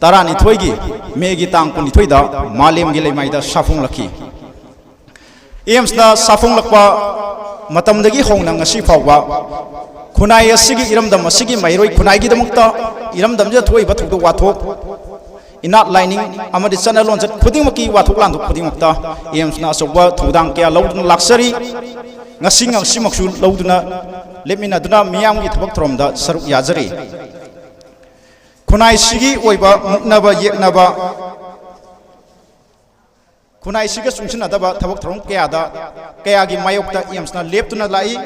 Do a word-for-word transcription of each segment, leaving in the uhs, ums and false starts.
ꯇꯔꯥꯅꯤꯊꯣꯏꯒꯤ ꯃꯦꯒꯤ ꯇꯥꯡ ꯀꯨꯟꯅꯤꯊꯣꯏꯗ ꯃꯥꯂꯦꯝꯒꯤ ꯂꯩꯃꯥꯏꯗ ꯁꯥꯐꯣꯡꯂꯛꯈꯤ꯫ ꯑꯦꯝꯁꯅ ꯁꯥꯐꯣꯡꯂꯛꯄ ꯃꯇꯝꯗꯒꯤ ꯍꯧꯅ ꯉꯁꯤ ꯐꯥꯎꯕ ꯈꯨꯟꯅꯥꯏ ꯑꯁꯤꯒꯤ, ꯏꯔꯝꯗꯝ ꯑꯁꯤꯒꯤ ꯃꯍꯩꯔꯣꯏ ꯈꯨꯟꯅꯥꯏꯒꯤꯗꯃꯛꯇ, ꯏꯔꯝꯗꯝꯁꯤꯗ ꯊꯣꯛꯏꯕ ꯊꯧꯗꯣꯛ ꯋꯥꯊꯣꯛ, ꯏꯅꯥꯠ ꯂꯥꯏꯅꯤꯡ ꯑꯃꯗꯤ ꯆꯠꯅ ꯂꯣꯟꯆꯠ ꯈꯨꯗꯤꯡꯃꯛꯀꯤ ꯋꯥꯊꯣꯛ ꯂꯥꯟꯊꯣꯛ ꯈꯨꯗꯤꯡꯃꯛꯇ ꯑꯦꯝꯁꯅ ꯑꯆꯧꯕ ꯊꯧꯗꯥꯡ ꯀꯌꯥ ꯂꯧꯗꯨꯅ ꯂꯥꯛꯆꯔꯤ꯫ ꯉꯁꯤ, ꯉꯁꯤꯃꯛꯁꯨ ꯂꯧꯗꯨꯅ, ꯂꯦꯞꯃꯤꯟꯅꯗꯨꯅ ꯃꯤꯌꯥꯝꯒꯤ ꯊꯕꯛ ꯊꯧꯔꯝꯗ ꯁꯔꯨꯛ ꯌꯥꯖꯔꯤ꯫ ꯈꯨꯟꯅꯥꯏꯁꯤꯒꯤ ꯑꯣꯏꯕ ꯃꯨꯛꯅꯕ ꯌꯦꯛꯅꯕ, ꯈꯨꯟꯅꯥꯏꯁꯤꯒ ꯆꯨꯡꯁꯤꯟꯅꯗꯕ ꯊꯕꯛ ꯊꯧꯔꯝ ꯀꯌꯥꯗ, ꯀꯌꯥꯒꯤ ꯃꯥꯌꯣꯛꯇ ꯑꯦꯝꯁꯅ ꯂꯦꯞꯇꯨꯅ ꯂꯥꯛꯏ꯫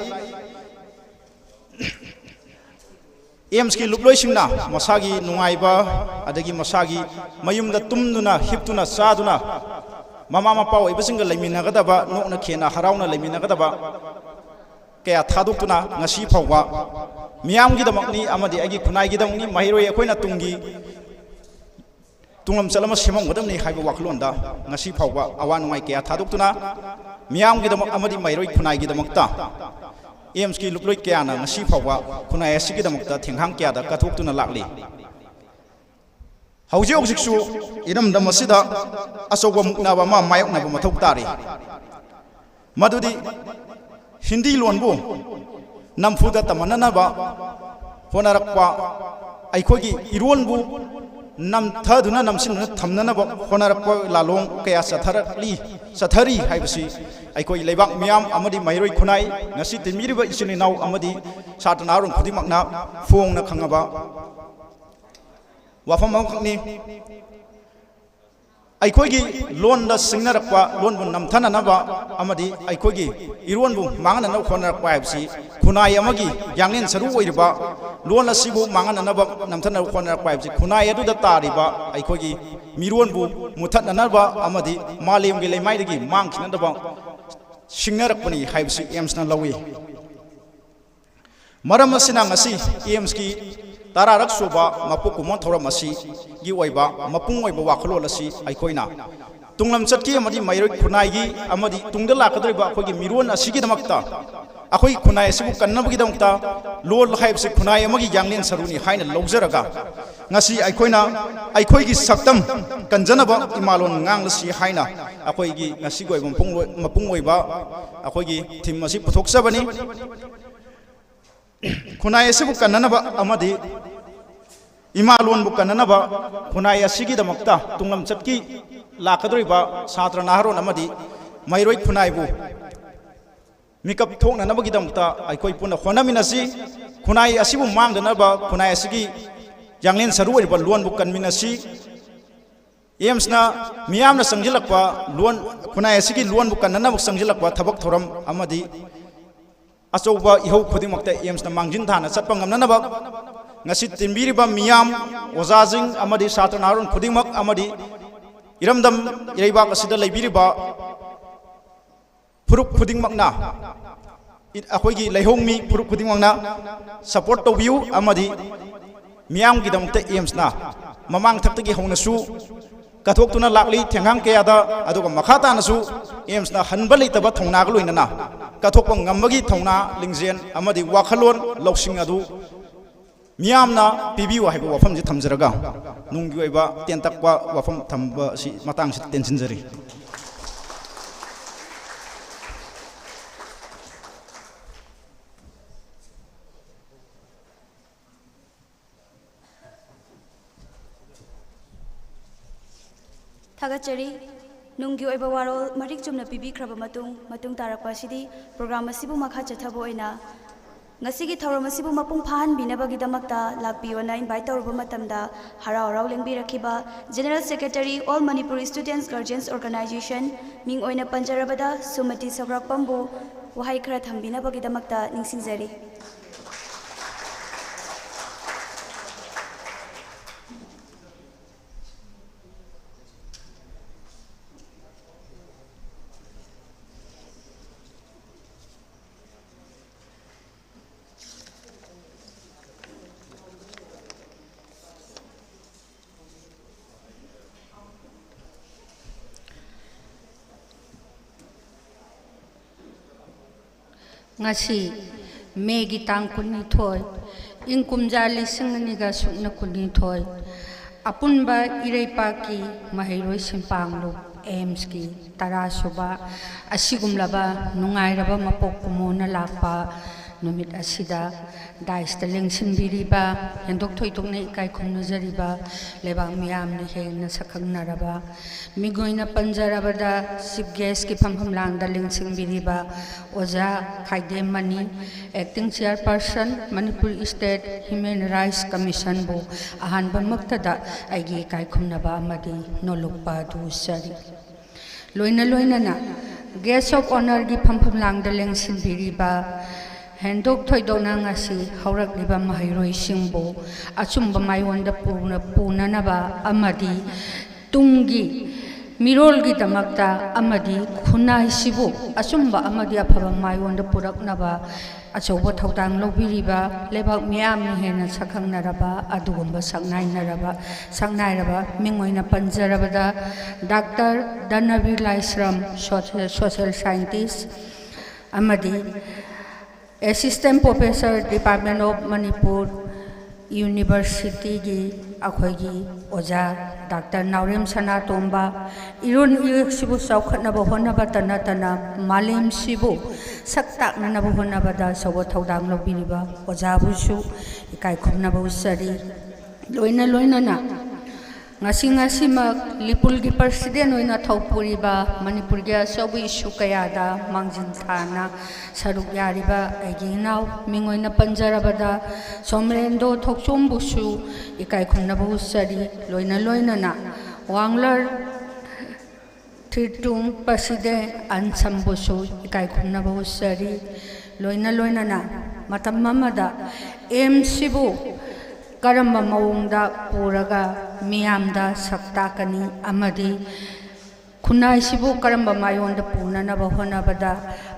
ꯑꯦꯝꯁꯀꯤ ꯂꯨꯞꯂꯣꯏꯁꯤꯡꯅ ꯃꯁꯥꯒꯤ ꯅꯨꯡꯉꯥꯏꯕ, ꯑꯗꯒꯤ ꯃꯁꯥꯒꯤ ꯃꯌꯨꯝꯗ ꯇꯨꯝꯗꯨꯅ, ꯍꯤꯞꯇꯨꯅ, ꯆꯥꯗꯨꯅ, ꯃꯃꯥ ꯃꯄꯥ ꯑꯣꯏꯕꯁꯤꯡꯒ ꯂꯩꯃꯤꯟꯅꯒꯗꯕ, ꯅꯣꯛꯅ ꯈꯦꯅ ꯍꯔꯥꯎꯅ ꯂꯩꯃꯤꯟꯅꯒꯗꯕ ꯀꯌꯥ ꯊꯥꯗꯣꯛꯇꯨꯅ ꯉꯁꯤ ꯐꯥꯎꯕ ꯃꯤꯌꯥꯝꯒꯤꯗꯃꯛꯅꯤ ꯑꯃꯗꯤ ꯑꯩꯒꯤ ꯈꯨꯟꯅꯥꯏꯒꯤꯗꯃꯛꯅꯤ, ꯃꯍꯩꯔꯣꯏ ꯑꯩꯈꯣꯏꯅ ꯇꯨꯡꯒꯤ ꯇꯨꯡꯂꯝꯆꯠ ꯑꯃ ꯁꯦꯝꯃꯝꯒꯗꯕꯅꯤ ꯍꯥꯏꯕ ꯋꯥꯈꯜꯂꯣꯟꯗ ꯉꯁꯤ ꯐꯥꯎꯕ ꯑꯋꯥ ꯅꯨꯡꯉꯥꯏ ꯀꯌꯥ ꯊꯥꯗꯣꯛꯇꯨꯅ ꯃꯤꯌꯥꯝꯒꯤꯗꯃꯛ ꯑꯃꯗꯤ ꯃꯍꯩꯔꯣꯏ ꯈꯨꯟꯅꯥꯏꯒꯤꯗꯃꯛꯇ ꯑꯦꯝꯁꯀꯤ ꯂꯨꯞꯂꯣꯏ ꯀꯌꯥꯅ ꯉꯁꯤ ꯐꯥꯎꯕ ꯈꯨꯟꯅꯥꯏ ꯑꯁꯤꯒꯤꯗꯃꯛꯇ ꯊꯦꯡꯍꯥꯡ ꯀꯌꯥꯗ ꯀꯠꯊꯣꯛꯇꯨꯅ ꯂꯥꯛꯂꯤ꯫ ꯍꯧꯖꯤꯛ ꯍꯧꯖꯤꯛꯁꯨ ꯏꯔꯝꯗꯝ ꯑꯁꯤꯗ ꯑꯆꯧꯕ ꯃꯨꯛꯅꯕ ꯑꯃ ꯃꯥꯌꯣꯛꯅꯕ ꯃꯊꯧ ꯇꯥꯔꯤ꯫ ꯃꯗꯨꯗꯤ ꯍꯤꯟꯗꯤ ꯂꯣꯟꯕꯨ ꯅꯝꯐꯨꯗ ꯇꯝꯍꯟꯅꯅꯕ ꯍꯣꯠꯅꯔꯛꯄ, ꯑꯩꯈꯣꯏꯒꯤ ꯏꯔꯣꯟꯕꯨ ꯅꯝꯊꯗꯨꯅ, ꯅꯝꯁꯤꯟꯗꯨꯅ ꯊꯝꯅꯅꯕ ꯍꯣꯠꯅꯔꯛꯄ ꯂꯥꯂꯣꯡ ꯀꯌꯥ ꯆꯠꯊꯔꯛꯂꯤ, ꯆꯠꯊꯔꯤ ꯍꯥꯏꯕꯁꯤ ꯑꯩꯈꯣꯏ ꯂꯩꯕꯥꯛ ꯃꯤꯌꯥꯝ ꯑꯃꯗꯤ ꯃꯍꯩꯔꯣꯏ ꯈꯨꯟꯅꯥꯏ, ꯉꯁꯤ ꯇꯤꯟꯕꯤꯔꯤꯕ ꯏꯆꯤꯜ ꯏꯅꯥꯎ ꯑꯃꯗꯤ ꯁꯥꯇ꯭ꯔ ꯅꯍꯥꯔꯣꯜ ꯈꯨꯗꯤꯡꯃꯛꯅ ꯐꯣꯡꯅ ꯈꯪꯉꯕ ꯋꯥꯐꯝ ꯑꯃꯈꯛꯅꯤ꯫ ꯑꯩꯈꯣꯏꯒꯤ ꯂꯣꯟꯗ ꯁꯤꯡꯅꯔꯛꯄ, ꯂꯣꯟꯕꯨ ꯅꯝꯊꯅꯅꯕ ꯑꯃꯗꯤ ꯑꯩꯈꯣꯏꯒꯤ ꯏꯔꯣꯟꯕꯨ ꯃꯥꯡꯍꯟꯅꯅꯕ ꯍꯣꯠꯅꯔꯛꯄ ꯍꯥꯏꯕꯁꯤ, ꯈꯨꯟꯅꯥꯏ ꯑꯃꯒꯤ ꯌꯥꯡꯂꯦꯟ ꯁꯔꯨ ꯑꯣꯏꯔꯤꯕ ꯂꯣꯟ ꯑꯁꯤꯕꯨ ꯃꯥꯡꯍꯟꯅꯅꯕ, ꯅꯝꯊꯅꯕ ꯍꯣꯠꯅꯔꯛꯄ ꯍꯥꯏꯕꯁꯤ, ꯈꯨꯟꯅꯥꯏ ꯑꯗꯨꯗ ꯇꯥꯔꯤꯕ ꯑꯩꯈꯣꯏꯒꯤ ꯃꯤꯔꯣꯟꯕꯨ ꯃꯨꯊꯠꯅꯅꯕ ꯑꯃꯗꯤ ꯃꯥꯂꯦꯝꯒꯤ ꯂꯩꯃꯥꯏꯗꯒꯤ ꯃꯥꯡꯈꯤꯅꯅꯕ ꯁꯤꯡꯅꯔꯛꯄꯅꯤ ꯍꯥꯏꯕꯁꯤ ꯑꯦꯝꯁꯅ ꯂꯧꯏ꯫ ꯃꯔꯝ ꯑꯁꯤꯅ ꯉꯁꯤ ꯑꯦꯝꯁꯀꯤ ꯇꯔꯥꯔꯛ ꯁꯨꯕ ꯃꯄꯣꯛ ꯀꯨꯝꯑꯣꯟ ꯊꯧꯔꯝ ꯑꯁꯤꯒꯤ ꯑꯣꯏꯕ ꯃꯄꯨꯡ ꯑꯣꯏꯕ ꯋꯥꯈꯜꯂꯣꯟ ꯑꯁꯤ ꯑꯩꯈꯣꯏꯅ ꯇꯨꯡꯂꯝꯆꯠꯀꯤ ꯑꯃꯗꯤ ꯃꯍꯩꯔꯣꯏ ꯈꯨꯟꯅꯥꯏꯒꯤ ꯑꯃꯗꯤ ꯇꯨꯡꯗ ꯂꯥꯛꯀꯗꯧꯔꯤꯕ ꯑꯩꯈꯣꯏꯒꯤ ꯃꯤꯔꯣꯟ ꯑꯁꯤꯒꯤꯗꯃꯛꯇ ꯑꯩꯈꯣꯏ ꯈꯨꯟꯅꯥꯏ ꯑꯁꯤꯕꯨ ꯀꯟꯅꯕꯒꯤꯗꯃꯛꯇ ꯂꯣꯜ ꯍꯥꯏꯕꯁꯤ ꯈꯨꯟꯅꯥꯏ ꯑꯃꯒꯤ ꯌꯥꯡꯂꯦꯟ ꯁꯔꯨꯅꯤ ꯍꯥꯏꯅ ꯂꯧꯖꯔꯒ, ꯉꯁꯤ ꯑꯩꯈꯣꯏꯅ ꯑꯩꯈꯣꯏꯒꯤ ꯁꯛꯇꯝ ꯀꯟꯖꯅꯕ ꯏꯃꯥꯂꯣꯟ ꯉꯥꯡꯂꯁꯤ ꯍꯥꯏꯅ ꯑꯩꯈꯣꯏꯒꯤ ꯉꯁꯤꯒꯤ ꯑꯣꯏꯕ ꯃꯄꯨꯡ ꯑꯣꯏ-, ꯃꯄꯨꯡ ꯑꯣꯏꯕ ꯑꯩꯈꯣꯏꯒꯤ theme ꯑꯁꯤ ꯄꯨꯊꯣꯛꯆꯕꯅꯤ꯫ ꯈꯨꯟꯅꯥꯏ ꯑꯁꯤꯕꯨ ꯀꯟꯅꯅꯕ ꯑꯃꯗꯤ ꯏꯃꯥꯂꯣꯟꯕꯨ ꯀꯟꯅꯅꯕ, ꯈꯨꯟꯅꯥꯏ ꯑꯁꯤꯒꯤꯗꯃꯛꯇ ꯇꯨꯡꯂꯝꯆꯠꯀꯤ ꯂꯥꯛꯀꯗꯧꯔꯤꯕ ꯁꯥꯇ꯭ꯔ ꯅꯍꯥꯔꯣꯟ ꯑꯃꯗꯤ ꯃꯩꯔꯣꯏ ꯈꯨꯟꯅꯥꯏꯕꯨ ꯃꯤꯀꯞ ꯊꯣꯛꯅꯅꯕꯒꯤꯗꯃꯛꯇ ꯑꯩꯈꯣꯏ ꯄꯨꯟꯅ ꯍꯣꯠꯅꯃꯤꯟꯅꯁꯤ꯫ ꯈꯨꯟꯅꯥꯏ ꯑꯁꯤꯕꯨ ꯃꯥꯡꯗꯅꯕ ꯈꯨꯟꯅꯥꯏ ꯑꯁꯤꯒꯤ ꯌꯥꯡꯂꯦꯟ ꯁꯔꯨ ꯑꯣꯏꯔꯤꯕ ꯂꯣꯟꯕꯨ ꯀꯟꯃꯤꯟꯅꯁꯤ꯫ ꯑꯦꯝꯁꯅ ꯃꯤꯌꯥꯝꯅ ꯆꯪꯁꯤꯜꯂꯛꯄ ꯂꯣꯟ, ꯈꯨꯟꯅꯥꯏ ꯑꯁꯤꯒꯤ ꯂꯣꯟꯕꯨ ꯀꯟꯅꯅꯕ ꯆꯪꯁꯤꯜꯂꯛꯄ ꯊꯕꯛ ꯊꯧꯔꯝ ꯑꯃꯗꯤ ꯑꯆꯧꯕ ꯏꯍꯧ ꯈꯨꯗꯤꯡꯃꯛꯇ ꯑꯦꯝꯁꯅ ꯃꯥꯡꯖꯤꯟ ꯊꯥꯅ ꯆꯠꯄ ꯉꯝꯅꯅꯕ ꯉꯁꯤ ꯇꯤꯟꯕꯤꯔꯤꯕ ꯃꯤꯌꯥꯝ, ꯑꯣꯖꯥꯁꯤꯡ ꯑꯃꯗꯤ ꯁꯥꯇ꯭ꯔ ꯅꯍꯥꯔꯣꯜ ꯈꯨꯗꯤꯡꯃꯛ ꯑꯃꯗꯤ ꯏꯔꯝꯗꯝ ꯏꯔꯩꯕꯥꯛ ꯑꯁꯤꯗ ꯂꯩꯕꯤꯔꯤꯕ ꯐꯨꯔꯨꯞ ꯈꯨꯗꯤꯡꯃꯛꯅ ꯏ-, ꯑꯩꯈꯣꯏꯒꯤ ꯂꯩꯍꯧꯃꯤ ꯐꯨꯔꯨꯞ ꯈꯨꯗꯤꯡꯃꯛꯅ support ꯇꯧꯕꯤꯌꯨ ꯑꯃꯗꯤ ꯃꯤꯌꯥꯝꯒꯤꯗꯃꯛꯇ ꯑꯦꯝꯁꯅ ꯃꯃꯥꯡ ꯊꯛꯇꯒꯤ ꯍꯧꯅꯁꯨ ꯀꯠꯊꯣꯛꯇꯨꯅ ꯂꯥꯛꯂꯤ꯫ ꯊꯦꯡꯒꯥꯡ ꯀꯌꯥꯗ, ꯑꯗꯨꯒ ꯃꯈꯥ ꯇꯥꯅꯁꯨ ꯑꯦꯝꯁꯅ ꯍꯟꯕ ꯂꯩꯇꯕ ꯊꯧꯅꯥꯒ ꯂꯣꯏꯅꯅ ꯀꯠꯊꯣꯛꯄ ꯉꯝꯕꯒꯤ ꯊꯧꯅꯥ, ꯂꯤꯡꯖꯦꯜ ꯑꯃꯗꯤ ꯋꯥꯈꯜꯂꯣꯟ, ꯂꯧꯁꯤꯡ ꯑꯗꯨ ꯃꯤꯌꯥꯝꯅ ꯄꯤꯕꯤꯌꯨ ꯍꯥꯏꯕ ꯋꯥꯐꯝꯁꯤ ꯊꯝꯖꯔꯒ, ꯅꯨꯡꯒꯤ ꯑꯣꯏꯕ ꯇꯦꯟꯇꯛꯄ ꯋꯥꯐꯝ ꯊꯝꯕ ꯑꯁꯤ ꯃꯇꯥꯡꯁꯤꯗ ꯇꯦꯟꯁꯤꯟꯖꯔꯤ꯫ ꯊꯥꯒꯠꯆꯔꯤ꯫ ꯅꯨꯡꯒꯤ ꯑꯣꯏꯕ ꯋꯥꯔꯣꯜ ꯃꯔꯤꯛ ꯆꯨꯝꯅ ꯄꯤꯕꯤꯈ꯭ꯔꯕ ꯃꯇꯨꯡ, ꯃꯇꯨꯡ ꯇꯥꯔꯛꯄ ꯑꯁꯤꯗꯤ program ꯑꯁꯤꯕꯨ ꯃꯈꯥ ꯆꯠꯊꯕ ꯑꯣꯏꯅ ꯉꯁꯤꯒꯤ ꯊꯧꯔꯝ ꯑꯁꯤꯕꯨ ꯃꯄꯨꯡ ꯐꯥꯍꯟꯕꯤꯅꯕꯒꯤꯗꯃꯛꯇ ꯂꯥꯛꯄꯤꯌꯣꯅ invite ꯇꯧꯔꯨꯕ ꯃꯇꯝꯗ ꯍꯔꯥꯎ ꯍꯔꯥꯎ ꯂꯦꯡꯕꯤꯔꯛꯈꯤꯕ General Secretary, All Manipuri Students Guardians Organization, ꯃꯤꯡ ꯑꯣꯏꯅ ꯄꯟꯖꯔꯕꯗ ꯁꯨꯃꯇꯤ ꯁꯧꯒ꯭ꯔꯥꯛꯄꯝꯕꯨ ꯋꯥꯍꯩ ꯈꯔ ꯊꯝꯕꯤꯅꯕꯒꯤꯗꯃꯛꯇ ꯅꯤꯡꯁꯤꯡꯖꯔꯤ꯫ ꯉꯁꯤ ꯃꯦꯒꯤ ꯇꯥꯡ ꯀꯨꯟꯅꯤꯊꯣꯏ, ꯏꯪ ꯀꯨꯝꯖꯥ ꯂꯤꯁꯤꯡ ꯑꯅꯤꯒ ꯁꯨꯞꯅ ꯀꯨꯟꯅꯤꯊꯣꯏ, ꯑꯄꯨꯟꯕ ꯏꯔꯩꯄꯥꯛꯀꯤ ꯃꯍꯩꯔꯣꯏꯁꯤꯡ ꯄꯥꯡꯂꯨꯞ ꯑꯦꯝꯁꯀꯤ ꯇꯔꯥꯁꯨꯕ ꯑꯁꯤꯒꯨꯝꯂꯕ ꯅꯨꯡꯉꯥꯏꯔꯕ ꯃꯄꯣꯛ ꯀꯨꯝꯑꯣꯟꯅ ꯂꯥꯛꯄ ꯅꯨꯃꯤꯠ ꯑꯁꯤꯗ ꯗꯥꯏꯁꯇ ꯂꯦꯡꯁꯤꯟꯕꯤꯔꯤꯕ, ꯍꯦꯟꯗꯣꯛ ꯊꯣꯏꯗꯣꯛꯅ ꯏꯀꯥꯏ ꯈꯨꯝꯅꯖꯔꯤꯕ ꯂꯩꯕꯥꯛ ꯃꯤꯌꯥꯝꯅ ꯍꯦꯟꯅ ꯁꯛꯈꯪꯅꯔꯕ, ꯃꯤꯡ ꯑꯣꯏꯅ ꯄꯟꯖꯔꯕꯗ ꯆꯤꯐ ꯒꯦꯁꯀꯤ ꯐꯝꯐꯝꯂꯥꯡꯗ ꯂꯦꯡꯁꯤꯟꯕꯤꯔꯤꯕ ꯑꯣꯖꯥ ꯈꯥꯏꯗꯦꯝ ꯃꯅꯤ, acting chairperson, Manipur state human rights ꯀꯃꯤꯁꯟꯕꯨ ꯑꯍꯥꯟꯕꯃꯛꯇꯗ ꯑꯩꯒꯤ ꯏꯀꯥꯏ ꯈꯨꯝꯅꯕ ꯑꯃꯗꯤ ꯅꯣꯂꯨꯛꯄ ꯑꯗꯨ ꯎꯠꯆꯔꯤ꯫ ꯂꯣꯏꯅ ꯂꯣꯏꯅꯅ ꯒꯦꯁ ꯑꯣꯐ ꯑꯣꯅꯔꯒꯤ ꯐꯝꯐꯝꯂꯥꯡꯗ ꯂꯦꯡꯁꯤꯟꯕꯤꯔꯤꯕ ꯍꯦꯟꯗꯣꯛ ꯊꯣꯏꯗꯣꯛꯅ ꯉꯁꯤ ꯍꯧꯔꯛꯂꯤꯕ ꯃꯍꯩꯔꯣꯏꯁꯤꯡꯕꯨ ꯑꯆꯨꯝꯕ ꯃꯥꯏꯑꯣꯟꯗ ꯄꯨꯅ-, ꯄꯨꯅꯅꯕ ꯑꯃꯗꯤ ꯇꯨꯡꯒꯤ ꯃꯤꯔꯣꯜꯒꯤꯗꯃꯛꯇ ꯑꯃꯗꯤ ꯈꯨꯟꯅꯥꯏꯁꯤꯕꯨ ꯑꯆꯨꯝꯕ ꯑꯃꯗꯤ ꯑꯐꯕ ꯃꯥꯏꯑꯣꯟꯗ ꯄꯨꯔꯛꯅꯕ ꯑꯆꯧꯕ ꯊꯧꯗꯥꯡ ꯂꯧꯕꯤꯔꯤꯕ ꯂꯩꯕꯥꯛ ꯃꯤꯌꯥꯝꯅ ꯍꯦꯟꯅ ꯁꯛꯈꯪꯅꯔꯕ ꯑꯗꯨꯒꯨꯝꯕ ꯁꯛꯅꯥꯏꯅꯔꯕ, ꯁꯛꯅꯥꯏꯔꯕ ꯃꯤꯡ ꯑꯣꯏꯅ ꯄꯟꯖꯔꯕꯗ doctor Dhanabir Laishram, so-, social scientist, ꯑꯃꯗꯤ assistant professor, department of Manipur ꯌꯨꯅꯤꯚꯔꯁꯤꯇꯤꯒꯤ ꯑꯩꯈꯣꯏꯒꯤ ꯑꯣꯖꯥ ꯗꯥꯛꯇꯔ ꯅꯥꯎꯔꯦꯝ ꯁꯅꯥꯇꯣꯝꯕ, ꯏꯔꯣꯟ ꯏꯌꯦꯛꯁꯤꯕꯨ ꯆꯥꯎꯈꯠꯅꯕ ꯍꯣꯠꯅꯕꯇ ꯅꯠꯇꯅ ꯃꯥꯂꯦꯝꯁꯤꯕꯨ ꯁꯛ ꯇꯥꯛꯅꯅꯕ ꯍꯣꯠꯅꯕꯗ ꯑꯆꯧꯕ ꯊꯧꯗꯥꯡ ꯂꯧꯕꯤꯔꯤꯕ ꯑꯣꯖꯥꯕꯨꯁꯨ ꯏꯀꯥꯏ ꯈꯨꯝꯅꯕ ꯎꯠꯆꯔꯤ꯫ ꯂꯣꯏꯅ ꯂꯣꯏꯅꯅ ꯉꯁꯤ ꯉꯁꯤꯃꯛ ꯂꯤꯄꯨꯜꯒꯤ ꯄ꯭ꯔꯁꯤꯗꯦꯟ ꯑꯣꯏꯅ ꯊꯧꯄꯨꯔꯤꯕ ꯃꯅꯤꯄꯨꯔꯒꯤ ꯑꯆꯧꯕ ꯏꯁꯨ ꯀꯌꯥꯗ ꯃꯥꯡꯖꯤꯟ ꯊꯥꯅ ꯁꯔꯨꯛ ꯌꯥꯔꯤꯕ ꯑꯩꯒꯤ ꯏꯅꯥꯎ, ꯃꯤꯡ ꯑꯣꯏꯅ ꯄꯟꯖꯔꯕꯗ ꯁꯣꯃꯔꯦꯟꯗ꯭ꯔꯣ ꯊꯣꯛꯆꯣꯝꯕꯨꯁꯨ ꯏꯀꯥꯏ ꯈꯨꯝꯅꯕ ꯎꯠꯆꯔꯤ꯫ ꯂꯣꯏꯅ ꯂꯣꯏꯅꯅ ꯋꯥꯡꯂꯔ ꯊꯤꯔꯇꯨꯡ ꯄ꯭ꯔꯁꯤꯗꯦꯟ ꯑꯟꯁꯝꯕꯨꯁꯨ ꯏꯀꯥꯏ ꯈꯨꯝꯅꯕ ꯎꯠꯆꯔꯤ꯫ ꯂꯣꯏꯅ ꯂꯣꯏꯅꯅ ꯃꯇꯝ ꯑꯃꯗ ꯑꯦꯝꯁꯤꯕꯨ ꯀꯔꯝꯕ ꯃꯑꯣꯡꯗ ꯄꯨꯔꯒ ꯃꯤꯌꯥꯝꯗ ꯁꯛ ꯇꯥꯛꯀꯅꯤ ꯑꯃꯗꯤ ꯈꯨꯟꯅꯥꯏꯁꯤꯕꯨ ꯀꯔꯝꯕ ꯃꯥꯏꯑꯣꯟꯗ ꯄꯨꯅꯅꯕ ꯍꯣꯠꯅꯕꯗ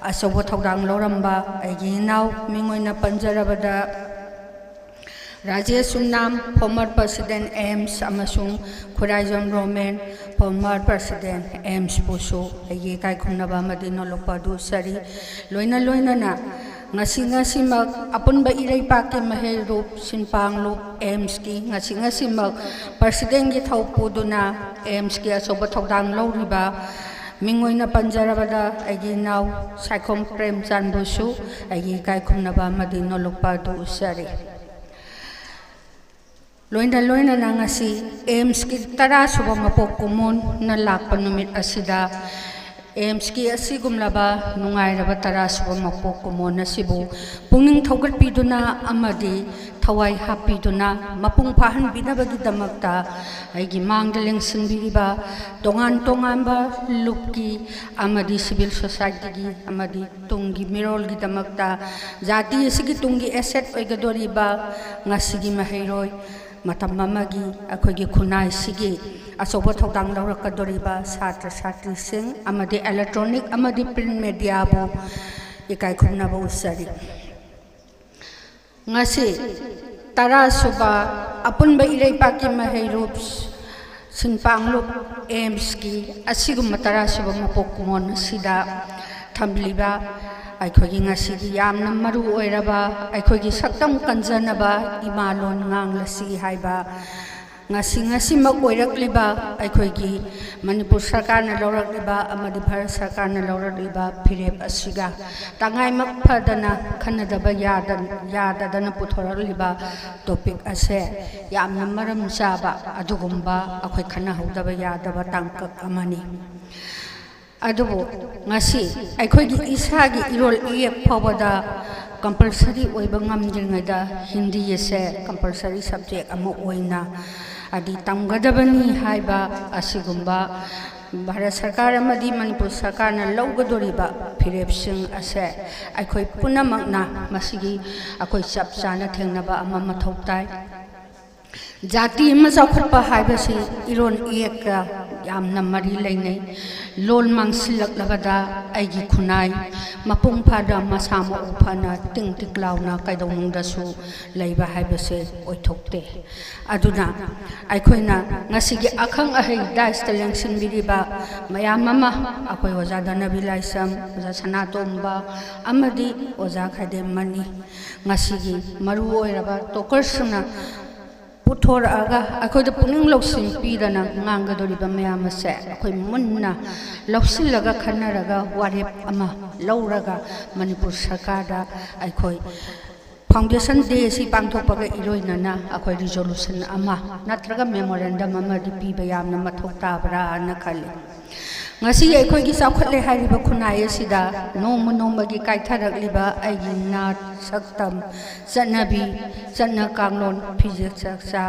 ꯑꯆꯧꯕ ꯊꯧꯗꯥꯡ ꯂꯧꯔꯝꯕ ꯑꯩꯒꯤ ꯏꯅꯥꯎ, ꯃꯤꯡ ꯑꯣꯏꯅ ꯄꯟꯖꯔꯕꯗ ꯔꯥꯖꯦꯁ ꯁꯨꯝꯅꯥꯝ, former president AIIMS, ꯑꯃꯁꯨꯡ Khuraijam Roman, former president AIIMS ꯄꯨꯁꯨ ꯑꯩꯒꯤ ꯏꯀꯥꯏ ꯈꯨꯝꯅꯕ ꯑꯃꯗꯤ ꯅꯣꯂꯨꯛꯄ ꯑꯗꯨ ꯎꯠꯆꯔꯤ꯫ ꯂꯣꯏꯅ ꯂꯣꯏꯅꯅ ꯉꯁꯤ ꯉꯁꯤꯃꯛ ꯑꯄꯨꯟꯕ ꯏꯔꯩꯄꯥꯛꯀꯤ ꯃꯍꯩꯔꯨꯞ, ꯁꯤꯟꯄꯥꯡꯂꯨꯞ, AIIMS ꯀꯤ ꯉꯁꯤ ꯉꯁꯤꯃꯛ president ꯀꯤ ꯊꯧ ꯄꯨꯗꯨꯅ AIIMS ꯀꯤ ꯑꯆꯧꯕ ꯊꯧꯗꯥꯡ ꯂꯧꯔꯤꯕ, ꯃꯤꯡ ꯑꯣꯏꯅ ꯄꯟꯖꯔꯕꯗ ꯑꯩꯒꯤ ꯏꯅꯥꯎ ꯁꯥꯏꯈꯣꯝ ꯄ꯭ꯔꯦꯝꯆꯥꯟꯕꯨꯁꯨ ꯑꯩꯒꯤ ꯏꯀꯥꯏ ꯈꯨꯝꯅꯕ ꯑꯃꯗꯤ ꯅꯣꯂꯨꯛꯄ ꯑꯗꯨ ꯎꯠꯆꯔꯤ꯫ ꯂꯣꯏꯅ ꯂꯣꯏꯅꯅ ꯉꯁꯤ AIIMS ꯀꯤ ꯇꯔꯥ ꯁꯨꯕ ꯃꯄꯣꯛ ꯀꯨꯝꯑꯣꯟꯅ ꯂꯥꯛꯄ ꯅꯨꯃꯤꯠ ꯑꯁꯤꯗ AIIMS ꯀꯤ ꯑꯁꯤꯒꯨꯝꯂꯕ ꯅꯨꯡꯉꯥꯏꯔꯕ ꯇꯔꯥ ꯁꯨꯕ ꯃꯄꯣꯛ ꯀꯨꯝꯑꯣꯟ ꯑꯁꯤꯕꯨ ꯄꯨꯛꯅꯤꯡ ꯊꯧꯒꯠꯄꯤꯗꯨꯅ ꯑꯃꯗꯤ ꯊꯋꯥꯏ ꯍꯥꯞꯄꯤꯗꯨꯅ ꯃꯄꯨꯡ ꯐꯥꯍꯟꯕꯤꯅꯕꯒꯤꯗꯃꯛꯇ ꯑꯩꯒꯤ ꯃꯥꯡꯗ ꯂꯦꯡꯁꯤꯟꯕꯤꯔꯤꯕ ꯇꯣꯉꯥꯟ ꯇꯣꯉꯥꯟꯕ ꯂꯨꯞꯀꯤ ꯑꯃꯗꯤ civil society ꯒꯤ ꯑꯃꯗꯤ ꯇꯨꯡꯒꯤ ꯃꯤꯔꯣꯜꯒꯤꯗꯃꯛꯇ, ꯖꯥꯇꯤ ꯑꯁꯤꯒꯤ ꯇꯨꯡꯒꯤ asset ꯑꯣꯏꯒꯗꯧꯔꯤꯕ ꯉꯁꯤꯒꯤ ꯃꯍꯩꯔꯣꯏ, ꯃꯇꯝ ꯑꯃꯒꯤ ꯑꯩꯈꯣꯏꯒꯤ ꯈꯨꯟꯅꯥꯏꯁꯤꯒꯤ ꯑꯆꯧꯕ ꯊꯧꯗꯥꯡ ꯂꯧꯔꯛꯀꯗꯧꯔꯤꯕ ꯁꯥꯇ꯭ꯔ ꯁꯥꯇ꯭ꯔꯤꯁꯤꯡ ꯑꯃꯗꯤ electronic ꯑꯃꯗꯤ print media ꯕꯨ ꯏꯀꯥꯏ ꯈꯨꯝꯅꯕ ꯎꯠꯆꯔꯤ꯫ ꯉꯁꯤ ꯇꯔꯥ ꯁꯨꯕ ꯑꯄꯨꯟꯕ ꯏꯔꯩꯄꯥꯛꯀꯤ ꯃꯍꯩꯔꯨꯞ, ꯁꯤꯟꯄꯥꯡꯂꯨꯞ AIIMS ꯀꯤ ꯑꯁꯤꯒꯨꯝꯕ ꯇꯔꯥ ꯁꯨꯕ ꯃꯄꯣꯛ ꯀꯨꯝꯑꯣꯟ ꯑꯁꯤꯗ ꯊꯝꯂꯤꯕ ꯑꯩꯈꯣꯏꯒꯤ ꯉꯁꯤꯒꯤ ꯌꯥꯝꯅ ꯃꯔꯨ ꯑꯣꯏꯔꯕ ꯑꯩꯈꯣꯏꯒꯤ ꯁꯛꯇꯝ ꯀꯟꯖꯅꯕ ꯏꯃꯥ ꯂꯣꯟ ꯉꯥꯡꯂꯁꯤ ꯍꯥꯏꯕ ꯉꯁꯤ ꯉꯁꯤꯃꯛ ꯑꯣꯏꯔꯛꯂꯤꯕ ꯑꯩꯈꯣꯏꯒꯤ ꯃꯅꯤꯄꯨꯔ ꯁꯔꯀꯥꯔꯅ ꯂꯧꯔꯛꯂꯤꯕ ꯑꯃꯗꯤ ꯚꯥꯔꯠ ꯁꯔꯀꯥꯔꯅ ꯂꯧꯔꯛꯂꯤꯕ ꯐꯤꯔꯦꯞ ꯑꯁꯤꯒ ꯇꯉꯥꯏꯃꯛ ꯐꯗꯅ ꯈꯟꯅꯗꯕ ꯌꯥꯗ-, ꯌꯥꯗꯗꯅ ꯄꯨꯊꯣꯔꯛꯂꯤꯕ topic ꯑꯁꯦ ꯌꯥꯝꯅ ꯃꯔꯝ ꯆꯥꯕ ꯑꯗꯨꯒꯨꯝꯕ ꯑꯩꯈꯣꯏ ꯈꯟꯅꯍꯧꯗꯕ ꯌꯥꯗꯕ ꯇꯥꯡꯀꯛ ꯑꯃꯅꯤ꯫ ꯑꯗꯨꯕꯨ ꯉꯁꯤ ꯑꯩꯈꯣꯏꯒꯤ ꯏꯁꯥꯒꯤ ꯏꯔꯣꯜ ꯏꯌꯦꯛ ꯐꯥꯎꯕꯗ compulsory ꯑꯣꯏꯕ ꯉꯝꯗ꯭ꯔꯤꯉꯩꯗ ꯍꯤꯟꯗꯤ ꯑꯁꯦ compulsory subject ꯑꯃ ꯑꯣꯏꯅ ꯍꯥꯏꯗꯤ ꯇꯝꯒꯗꯕꯅꯤ ꯍꯥꯏꯕ ꯑꯁꯤꯒꯨꯝꯕ ꯚꯥꯔꯠ ꯁꯔꯀꯥꯔ ꯑꯃꯗꯤ ꯃꯅꯤꯄꯨꯔ ꯁꯔꯀꯥꯔꯅ ꯂꯧꯒꯗꯧꯔꯤꯕ ꯐꯤꯔꯦꯞꯁꯤꯡ ꯑꯁꯦ ꯑꯩꯈꯣꯏ ꯄꯨꯝꯅꯃꯛꯅ ꯃꯁꯤꯒꯤ ꯑꯩꯈꯣꯏ ꯆꯞ ꯆꯥꯅ ꯊꯦꯡꯅꯕ ꯑꯃ ꯃꯊꯧ ꯇꯥꯏ꯫ ꯖꯥꯇꯤ ꯑꯃ ꯆꯥꯎꯈꯠꯄ ꯍꯥꯏꯕꯁꯤ ꯏꯔꯣꯟ ꯏꯌꯦꯛꯀ ꯌꯥꯝꯅ ꯃꯔꯤ ꯂꯩꯅꯩ꯫ ꯂꯣꯟ ꯃꯥꯡꯁꯤꯜꯂꯛꯂꯕꯗ ꯑꯩꯒꯤ ꯈꯨꯟꯅꯥꯏ ꯃꯄꯨꯡ ꯐꯥꯅ ꯃꯁꯥ ꯃꯎ ꯐꯅ ꯇꯤꯡ ꯇꯤꯛ ꯂꯥꯎꯅ ꯀꯩꯗꯧꯅꯨꯡꯗꯁꯨ ꯂꯩꯕ ꯍꯥꯏꯕꯁꯦ ꯑꯣꯏꯊꯣꯛꯇꯦ꯫ ꯑꯗꯨꯅ ꯑꯩꯈꯣꯏꯅ ꯉꯁꯤꯒꯤ ꯑꯈꯪ ꯑꯍꯩ ꯗꯥꯏꯁꯇ ꯂꯦꯡꯁꯤꯟꯕꯤꯔꯤꯕ ꯃꯌꯥꯝ ꯑꯃ, ꯑꯩꯈꯣꯏ ꯑꯣꯖꯥ ꯙꯅꯕꯤ ꯂꯥꯏꯁ꯭ꯔꯝ, ꯑꯣꯖꯥ ꯁꯅꯥꯇꯣꯝꯕ ꯑꯃꯗꯤ ꯑꯣꯖꯥ ꯈꯥꯏꯗꯦꯝꯃꯅꯤ, ꯉꯁꯤꯒꯤ ꯃꯔꯨ ꯑꯣꯏꯔꯕ ꯇꯣꯀꯔꯁꯤꯡꯅ ꯄꯨꯊꯣꯔꯛꯑꯒ ꯑꯩꯈꯣꯏꯗ ꯄꯨꯛꯅꯤꯡ ꯂꯧꯁꯤꯡ ꯄꯤꯗꯅ ꯉꯥꯡꯒꯗꯧꯔꯤꯕ ꯃꯌꯥꯝ ꯑꯁꯦ ꯑꯩꯈꯣꯏ ꯃꯨꯟꯅ ꯂꯧꯁꯤꯜꯂꯒ ꯈꯟꯅꯔꯒ ꯋꯥꯔꯦꯞ ꯑꯃ ꯂꯧꯔꯒ ꯃꯅꯤꯄꯨꯔ ꯁꯔꯀꯥꯔꯗ ꯑꯩꯈꯣꯏ ꯐꯥꯎꯟꯗꯦꯁꯟ ꯗꯦ ꯑꯁꯤ ꯄꯥꯡꯊꯣꯛꯄꯒ ꯏꯔꯣꯏꯅꯅ ꯑꯩꯈꯣꯏ ꯔꯤꯖꯣꯂꯨꯁꯟ ꯑꯃ ꯅꯠꯇ꯭ꯔꯒ ꯃꯦꯃꯣꯔꯦꯟꯗꯝ ꯑꯃꯗꯤ ꯄꯤꯕ ꯌꯥꯝꯅ ꯃꯊꯧ ꯇꯥꯕ꯭ꯔꯥꯅ ꯈꯜꯂꯤ꯫ ꯉꯁꯤ ꯑꯩꯈꯣꯏꯒꯤ ꯆꯥꯎꯈꯠꯂꯦ ꯍꯥꯏꯔꯤꯕ ꯈꯨꯟꯅꯥꯏ ꯑꯁꯤꯗ ꯅꯣꯡꯃ ꯅꯣꯡꯃꯒꯤ ꯀꯥꯏꯊꯔꯛꯂꯤꯕ ꯑꯩꯒꯤ ꯅꯥꯠ, ꯁꯛꯇꯝ, ꯆꯠꯅꯕꯤ, ꯆꯠꯅ ꯀꯥꯡꯂꯣꯟ, ꯐꯤꯖꯦꯠ ꯆꯥꯛꯆꯥ,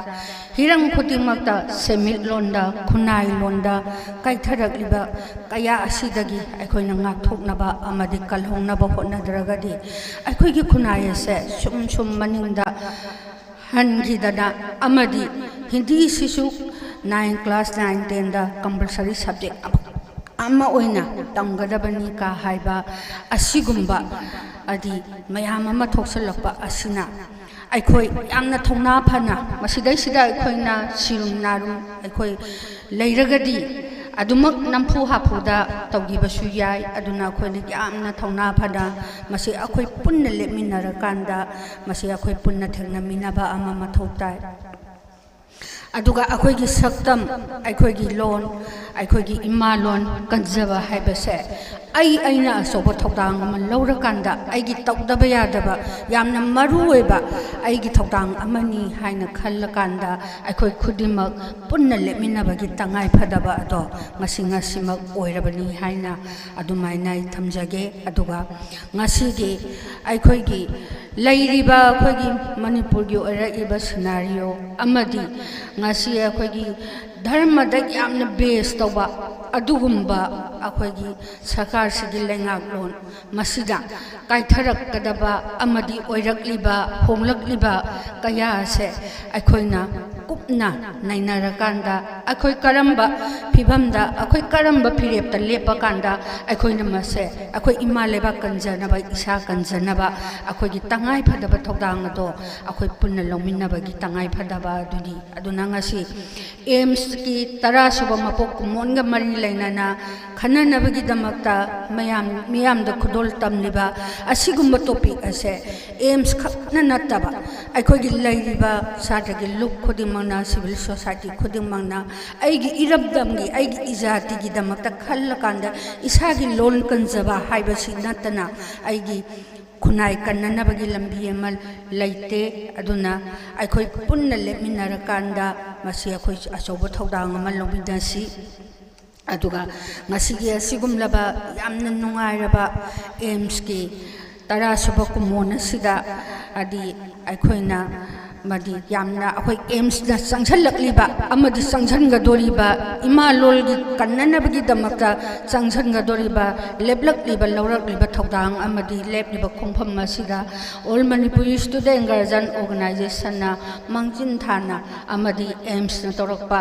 ꯍꯤꯔꯝ ꯈꯨꯗꯤꯡꯃꯛꯇ ꯁꯦꯟꯃꯤꯠꯂꯣꯟꯗ, ꯈꯨꯟꯅꯥꯏꯂꯣꯟꯗ ꯀꯥꯏꯊꯔꯛꯂꯤꯕ ꯀꯌꯥ ꯑꯁꯤꯗꯒꯤ ꯑꯩꯈꯣꯏꯅ ꯉꯥꯛꯊꯣꯛꯅꯕ ꯑꯃꯗꯤ ꯀꯜꯍꯧꯅꯕ ꯍꯣꯠꯅꯗ꯭ꯔꯒꯗꯤ ꯑꯩꯈꯣꯏꯒꯤ ꯈꯨꯟꯅꯥꯏ ꯑꯁꯦ ꯁꯨꯝ ꯁꯨꯝ ꯃꯅꯤꯡꯗ ꯍꯟꯈꯤꯗꯅ ꯑꯃꯗꯤ ꯍꯤꯟꯗꯤꯁꯤꯁꯨ ꯅꯥꯏꯟ, ꯀ꯭ꯂꯥꯁ ꯅꯥꯏꯟ, ꯇꯦꯟꯗ ꯀꯝꯄꯜꯁꯔꯤ ꯁꯕꯖꯦꯛ ꯑꯃ ꯑꯣꯏꯅ ꯇꯝꯒꯗꯕꯅꯤ ꯀ ꯍꯥꯏꯕ ꯑꯁꯤꯒꯨꯝꯕ ꯍꯥꯏꯗꯤ ꯃꯌꯥꯝ ꯑꯃ ꯊꯣꯛꯆꯜꯂꯛꯄ ꯑꯁꯤꯅ ꯑꯩꯈꯣꯏ ꯌꯥꯝꯅ ꯊꯧꯅꯥ ꯐꯅ ꯃꯁꯤꯗꯩꯁꯤꯗ ꯑꯩꯈꯣꯏꯅ ꯁꯤꯔꯨꯝ ꯅꯥꯔꯨꯝ ꯑꯩꯈꯣꯏ ꯂꯩꯔꯒꯗꯤ ꯑꯗꯨꯃꯛ ꯅꯝꯐꯨ ꯍꯥꯐꯨꯗ ꯇꯧꯈꯤꯕꯁꯨ ꯌꯥꯏ꯫ ꯑꯗꯨꯅ ꯑꯩꯈꯣꯏꯅ ꯌꯥꯝꯅ ꯊꯧꯅꯥ ꯐꯅ ꯃꯁꯤ ꯑꯩꯈꯣꯏ ꯄꯨꯟꯅ ꯂꯦꯞꯃꯤꯟꯅꯔꯀꯥꯟꯗ ꯃꯁꯤ ꯑꯩꯈꯣꯏ ꯄꯨꯟꯅ ꯊꯦꯡꯅꯃꯤꯟꯅꯕ ꯑꯃ ꯃꯊꯧ ꯇꯥꯏ꯫ ꯑꯗꯨꯒ ꯑꯩꯈꯣꯏꯒꯤ ꯁꯛꯇꯝ, ꯑꯩꯈꯣꯏꯒꯤ ꯂꯣꯟ, ꯑꯩꯈꯣꯏꯒꯤ ꯏꯃꯥ ꯂꯣꯟ ꯀꯟꯖꯕ ꯍꯥꯏꯕꯁꯦ ꯑꯩ, ꯑꯩꯅ ꯑꯆꯧꯕ ꯊꯧꯗꯥꯡ ꯑꯃ ꯂꯧꯔꯀꯥꯟꯗ ꯑꯩꯒꯤ ꯇꯧꯗꯕ ꯌꯥꯗꯕ ꯌꯥꯝꯅ ꯃꯔꯨ ꯑꯣꯏꯕ ꯑꯩꯒꯤ ꯊꯧꯗꯥꯡ ꯑꯃꯅꯤ ꯍꯥꯏꯅ ꯈꯜꯂꯀꯥꯟꯗ ꯑꯩꯈꯣꯏ ꯈꯨꯗꯤꯡꯃꯛ ꯄꯨꯟꯅ ꯂꯦꯞꯃꯤꯟꯅꯕꯒꯤ ꯇꯉꯥꯏ ꯐꯗꯕ ꯑꯗꯣ ꯉꯁꯤ, ꯉꯁꯤꯃꯛ ꯑꯣꯏꯔꯕꯅꯤ ꯍꯥꯏꯅ ꯑꯗꯨꯃꯥꯏꯅ ꯑꯩ ꯊꯝꯖꯒꯦ꯫ ꯑꯗꯨꯒ ꯉꯁꯤꯒꯤ ꯑꯩꯈꯣꯏꯒꯤ ꯂꯩꯔꯤꯕ ꯑꯩꯈꯣꯏꯒꯤ ꯃꯅꯤꯄꯨꯔꯒꯤ ꯑꯣꯏꯔꯛꯏꯕ ꯁꯤꯅꯥꯔꯤꯑꯣ ꯑꯃꯗꯤ ꯉꯁꯤ ꯑꯩꯈꯣꯏꯒꯤ ꯙꯔꯃꯗ ꯌꯥꯝꯅ ꯕꯦꯁ ꯇꯧꯕ ꯑꯗꯨꯒꯨꯝꯕ ꯑꯩꯈꯣꯏꯒꯤ ꯁꯔꯀꯥꯔꯁꯤꯒꯤ ꯂꯩꯉꯥꯛꯂꯣꯟ ꯃꯁꯤꯗ ꯀꯥꯏꯊꯔꯛꯀꯗꯕ ꯑꯃꯗꯤ ꯑꯣꯏꯔꯛꯂꯤꯕ, ꯍꯣꯡꯂꯛꯂꯤꯕ ꯀꯌꯥ ꯑꯁꯦ ꯑꯩꯈꯣꯏꯅ ꯀꯨꯞꯅ ꯅꯩꯅꯔꯀꯥꯟꯗ ꯑꯩꯈꯣꯏ ꯀꯔꯝꯕ ꯐꯤꯕꯝꯗ, ꯑꯩꯈꯣꯏ ꯀꯔꯝꯕ ꯐꯤꯔꯦꯞꯇ ꯂꯦꯞꯄ ꯀꯥꯟꯗ ꯑꯩꯈꯣꯏꯅ ꯃꯁꯦ ꯑꯩꯈꯣꯏ ꯏꯃꯥ ꯂꯩꯕꯥꯛ ꯀꯟꯖꯅꯕ, ꯏꯁꯥ ꯀꯟꯖꯅꯕ ꯑꯩꯈꯣꯏꯒꯤ ꯇꯉꯥꯏ ꯐꯗꯕ ꯊꯧꯗꯥꯡ ꯑꯗꯣ ꯑꯩꯈꯣꯏ ꯄꯨꯟꯅ ꯂꯧꯃꯤꯟꯅꯕꯒꯤ ꯇꯉꯥꯏ ꯐꯗꯕ ꯑꯗꯨꯅꯤ꯫ ꯑꯗꯨꯅ ꯉꯁꯤ ꯑꯦꯝꯁꯀꯤ ꯇꯔꯥ ꯁꯨꯕ ꯃꯄꯣꯛ ꯀꯨꯝꯑꯣꯟꯒ ꯃꯔꯤ ꯂꯩꯅꯅ ꯈꯟꯅꯅꯕꯒꯤꯗꯃꯛꯇ ꯃꯌꯥꯝ, ꯃꯤꯌꯥꯝꯗ ꯈꯨꯗꯣꯜ ꯇꯝꯂꯤꯕ ꯑꯁꯤꯒꯨꯝꯕ ꯇꯣꯄꯤꯛ ꯑꯁꯦ ꯑꯦꯝꯁ ꯈꯛꯅ ꯅꯠꯇꯕ ꯑꯩꯈꯣꯏꯒꯤ ꯂꯩꯔꯤꯕ ꯁꯥꯇ꯭ꯔꯒꯤ ꯂꯨꯞ ꯈꯨꯗꯤꯡꯃꯛꯅ, ꯁꯤꯚꯤꯜ ꯁꯣꯁꯥꯏꯇꯤ ꯈꯨꯗꯤꯡꯃꯛꯅ ꯑꯩꯒꯤ ꯏꯔꯝꯗꯝꯒꯤ, ꯑꯩꯒꯤ ꯏꯖꯥꯇꯤꯒꯤꯗꯃꯛꯇ ꯈꯜꯂꯀꯥꯟꯗ ꯏꯁꯥꯒꯤ ꯂꯣꯟ ꯀꯟꯖꯕ ꯍꯥꯏꯕꯁꯤ ꯅꯠꯇꯅ ꯑꯩꯒꯤ ꯈꯨꯟꯅꯥꯏ ꯀꯟꯅꯅꯕꯒꯤ ꯂꯝꯕꯤ ꯑꯃ ꯂꯩꯇꯦ꯫ ꯑꯗꯨꯅ ꯑꯩꯈꯣꯏ ꯄꯨꯟꯅ ꯂꯦꯞꯃꯤꯟꯅꯔꯀꯥꯟꯗ ꯃꯁꯤ ꯑꯩꯈꯣꯏ ꯑꯆꯧꯕ ꯊꯧꯗꯥꯡ ꯑꯃ ꯂꯧꯃꯤꯟꯅꯁꯤ꯫ ꯑꯗꯨꯒ ꯉꯁꯤꯒꯤ ꯑꯁꯤꯒꯨꯝꯂꯕ ꯌꯥꯝꯅ ꯅꯨꯡꯉꯥꯏꯔꯕ ꯑꯦꯝꯁꯀꯤ ꯇꯔꯥ ꯁꯨꯕ ꯀꯨꯝꯑꯣꯟ ꯑꯁꯤꯗ ꯍꯥꯏꯗꯤ ꯑꯩꯈꯣꯏꯅ ꯃꯗꯤ ꯌꯥꯝꯅ ꯑꯩꯈꯣꯏ ꯑꯦꯝꯁꯅ ꯆꯪꯁꯤꯜꯂꯛꯂꯤꯕ ꯑꯃꯗꯤ ꯆꯪꯁꯤꯟꯒꯗꯣꯔꯤꯕ ꯏꯃꯥ ꯂꯣꯜꯒꯤ ꯀꯟꯅꯅꯕꯒꯤꯗꯃꯛꯇ ꯆꯪꯁꯤꯟꯒꯗꯣꯔꯤꯕ, ꯂꯦꯞꯂꯛꯂꯤꯕ, ꯂꯧꯔꯛꯂꯤꯕ ꯊꯧꯗꯥꯡ ꯑꯃꯗꯤ ꯂꯦꯞꯂꯤꯕ ꯈꯣꯡꯐꯝ ꯑꯁꯤꯗ All Manipuri Student Guardian Organizationꯅ ꯃꯥꯡꯖꯤꯟ ꯊꯥꯅ ꯑꯃꯗꯤ ꯑꯦꯝꯁꯅ ꯇꯧꯔꯛꯄ